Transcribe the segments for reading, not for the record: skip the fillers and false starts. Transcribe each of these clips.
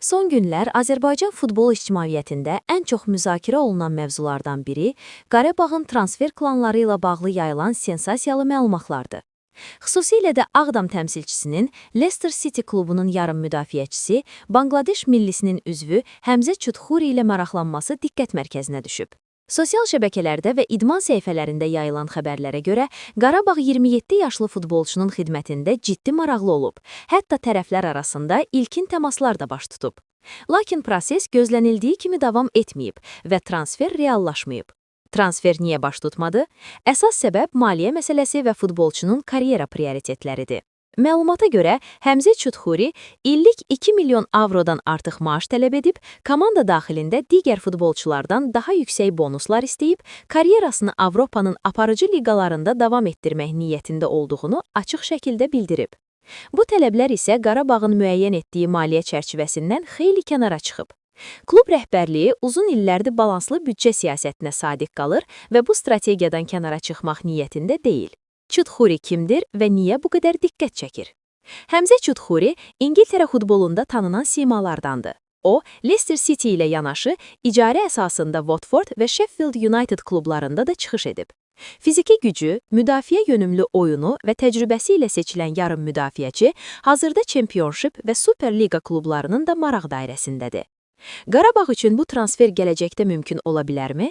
Son günlər Azərbaycan futbol ictimaiyyətində ən çox müzakirə olunan mövzulardan biri Qarabağın transfer planları ilə bağlı yayılan sensasiyalı məlumatlardır. Xüsusilə də Ağdam təmsilçisinin Leicester City klubunun yarım müdafiəçisi, Banqladeş millisinin üzvü Həmzə Çudxuri ilə maraqlanması diqqət mərkəzinə düşüb. Sosial şəbəkələrdə və idman səhifələrində yayılan xəbərlərə görə Qarabağ 27 yaşlı futbolçunun xidmətində ciddi maraqlı olub. Hətta tərəflər arasında ilkin təmaslar da baş tutub. Lakin proses gözlənildiyi kimi davam etməyib və transfer reallaşmayıb. Transfer niyə baş tutmadı? Əsas səbəb maliyyə məsələsi və futbolçunun karyera prioritetləridir. Məlumata görə Həmzə Çudxuri illik 2 milyon avrodan artıq maaş tələb edib, komanda daxilində digər futbolçulardan daha yüksək bonuslar istəyib, karyerasını Avropanın aparıcı liqalarında davam etdirmək niyyətində olduğunu açıq şəkildə bildirib. Bu tələblər isə Qarabağın müəyyən etdiyi maliyyə çərçivəsindən xeyli kənara çıxıb. Klub rəhbərliyi uzun illərdir balanslı büdcə siyasətinə sadiq qalır və bu strategiyadan kənara çıxmaq niyyətində deyil. Çudxuri kimdir və niyə bu qədər diqqət çəkir? Həmzə Çudxuri İngiltərə futbolunda tanınan simalardandır. O, Leicester City ilə yanaşı icarə əsasında Watford və Sheffield United klublarında da çıxış edib. Fiziki gücü, müdafiə yönümlü oyunu və təcrübəsi ilə seçilən yarım müdafiəçi hazırda Championship və Super Liqa klublarının da maraq dairəsindədir. Qarabağ üçün bu transfer gələcəkdə mümkün ola bilərmi?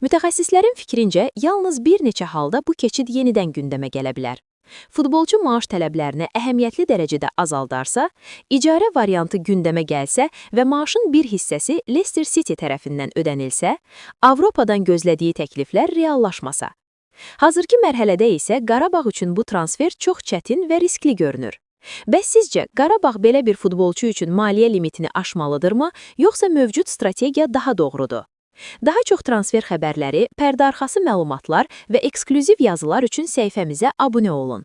Mütəxəssislərin fikrincə, yalnız bir neçə halda bu keçid yenidən gündəmə gələ bilər. Futbolçu maaş tələblərini əhəmiyyətli dərəcədə azaldarsa, icarə variantı gündəmə gəlsə və maaşın bir hissəsi Leicester City tərəfindən ödənilsə, Avropadan gözlədiyi təkliflər reallaşmasa. Hazırki mərhələdə isə Qarabağ üçün bu transfer çox çətin və riskli görünür. Bəs sizcə Qarabağ belə bir futbolçu üçün maliyyə limitini aşmalıdırmı, yoxsa mövcud strategiya daha doğrudur? Daha çox transfer xəbərləri, pərdəarxası məlumatlar və eksklüziv yazılar üçün səhifəmizə abunə olun.